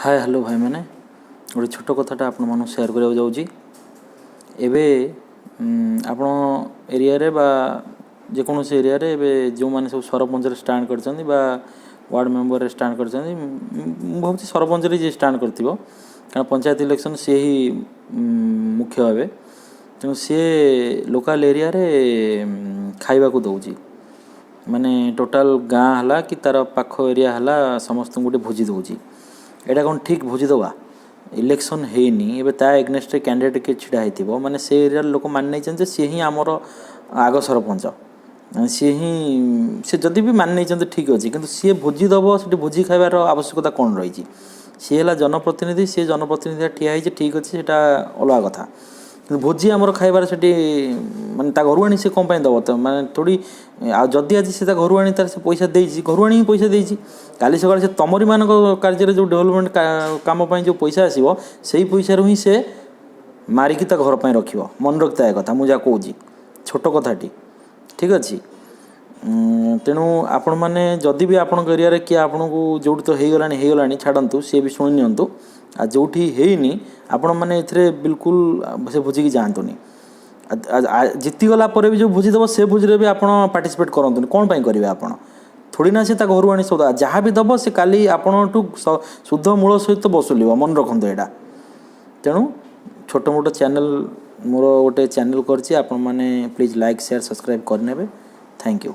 ହାଏ hello ଭାଇମାନେ, ଗୋଟେ ଛୋଟ କଥାଟା ଆପଣମାନଙ୍କୁ ସେୟାର କରିବାକୁ ଯାଉଛି। ଏବେ ଆପଣ ଏରିଆରେ ବା ଯେକୌଣସି ଏରିଆରେ ଏବେ ଯେଉଁମାନେ ସବୁ ସରପଞ୍ଚରେ ଷ୍ଟାଣ୍ଡ କରିଛନ୍ତି ବା ୱାର୍ଡ଼ ମେମ୍ବରରେ ଷ୍ଟାଣ୍ଡ କରିଛନ୍ତି, ମୁଁ ଭାବୁଛି ସରପଞ୍ଚରେ ଯିଏ ଷ୍ଟାଣ୍ଡ କରିଥିବ, କାରଣ ପଞ୍ଚାୟତ ଇଲେକ୍ସନ୍ ସିଏ ହିଁ ମୁଖ୍ୟ ହେବେ। ତେଣୁ ସିଏ ଲୋକାଲ୍ ଏରିଆରେ ଖାଇବାକୁ ଦେଉଛି, ମାନେ ଟୋଟାଲ୍ ଗାଁ ହେଲା କି ତା'ର ପାଖ ଏରିଆ ହେଲା, ସମସ୍ତଙ୍କୁ ଗୋଟେ ଭୋଜି ଦେଉଛି। ଏଇଟା କ'ଣ ଠିକ୍ ଭୋଜି ଦେବା? ଇଲେକ୍ସନ୍ ହେଇନି, ଏବେ ତା ଏଗନେଷ୍ଟରେ କ୍ୟାଣ୍ଡିଡେଟ୍ କିଏ ଛିଡ଼ା ହେଇଥିବ, ମାନେ ସେ ଏରିଆର ଲୋକ ମାନି ନେଇଛନ୍ତି ଯେ ସିଏ ହିଁ ଆମର ଆଗ ସରପଞ୍ଚ, ସିଏ ହିଁ। ସେ ଯଦି ବି ମାନି ନେଇଛନ୍ତି, ଠିକ୍ ଅଛି, କିନ୍ତୁ ସିଏ ଭୋଜି ଦେବ, ସେଠି ଭୋଜି ଖାଇବାର ଆବଶ୍ୟକତା କ'ଣ ରହିଛି? ସିଏ ହେଲା ଜନପ୍ରତିନିଧି, ସିଏ ଜନପ୍ରତିନିଧି ଠିଆ ହେଇଛି, ଠିକ୍ ଅଛି, ସେଇଟା ଅଲଗା କଥା। କିନ୍ତୁ ଭୋଜି ଆମର ଖାଇବାର ସେଠି, ମାନେ ତା ଘରୁ ଆଣି ସେ କ'ଣ ପାଇଁ ଦେବ ତ? ମାନେ ଥୋଡ଼ି। ଆଉ ଯଦି ଆଜି ସେ ତା ଘରୁ ଆଣି ତାର ସେ ପଇସା ଦେଇଛି, ଘରୁ ଆଣି ହିଁ ପଇସା ଦେଇଛି, କାଲି ସକାଳେ ସେ ତମରି ମାନଙ୍କ କାର୍ଯ୍ୟରେ ଯେଉଁ ଡେଭଲପମେଣ୍ଟ କାମ ପାଇଁ ଯେଉଁ ପଇସା ଆସିବ, ସେଇ ପଇସାରୁ ହିଁ ସେ ମାରିକି ତା ଘର ପାଇଁ ରଖିବ। ମନେ ରଖିଥାଏ ଏ କଥା, ମୁଁ ଯାହା କହୁଛି ଛୋଟ କଥାଟି, ଠିକ୍ ଅଛି। ତେଣୁ ଆପଣମାନେ ଯଦି ବି ଆପଣଙ୍କ ଏରିଆରେ କିଏ ଆପଣଙ୍କୁ, ଯେଉଁଠି ତ ହେଇଗଲାଣି ହେଇଗଲାଣି, ଛାଡ଼ନ୍ତୁ, ସିଏ ବି ଶୁଣି ନିଅନ୍ତୁ। ଆଉ ଯେଉଁଠି ହେଇନି, ଆପଣମାନେ ଏଥିରେ ବିଲକୁଲ ସେ ଭୋଜିକି ଯାଆନ୍ତୁନି। ଜିତିଗଲା ପରେ ବି ଯେଉଁ ଭୋଜି ଦେବ, ସେ ଭୋଜିରେ ବି ଆପଣ ପାର୍ଟିସିପେଟ୍ କରନ୍ତୁନି। କ'ଣ ପାଇଁ କରିବେ ଆପଣ? ଥୋଡ଼ି ନା ସେ ତା ଘରୁ ଆଣି ସଉଦା ଯାହା ବି ଦେବ, ସେ କାଲି ଆପଣଙ୍କଠୁ ସୁଧ ମୂଳ ସହିତ ବସୁଲିବ, ମନେ ରଖନ୍ତୁ ଏଇଟା। ତେଣୁ ଛୋଟ ମୋଟ ଚ୍ୟାନେଲ୍, ମୋର ଗୋଟେ ଚ୍ୟାନେଲ୍ କରିଛି, ଆପଣମାନେ ପ୍ଲିଜ୍ ଲାଇକ୍, ସେୟାର, ସବସ୍କ୍ରାଇବ୍ କରିନେବେ। Thank you.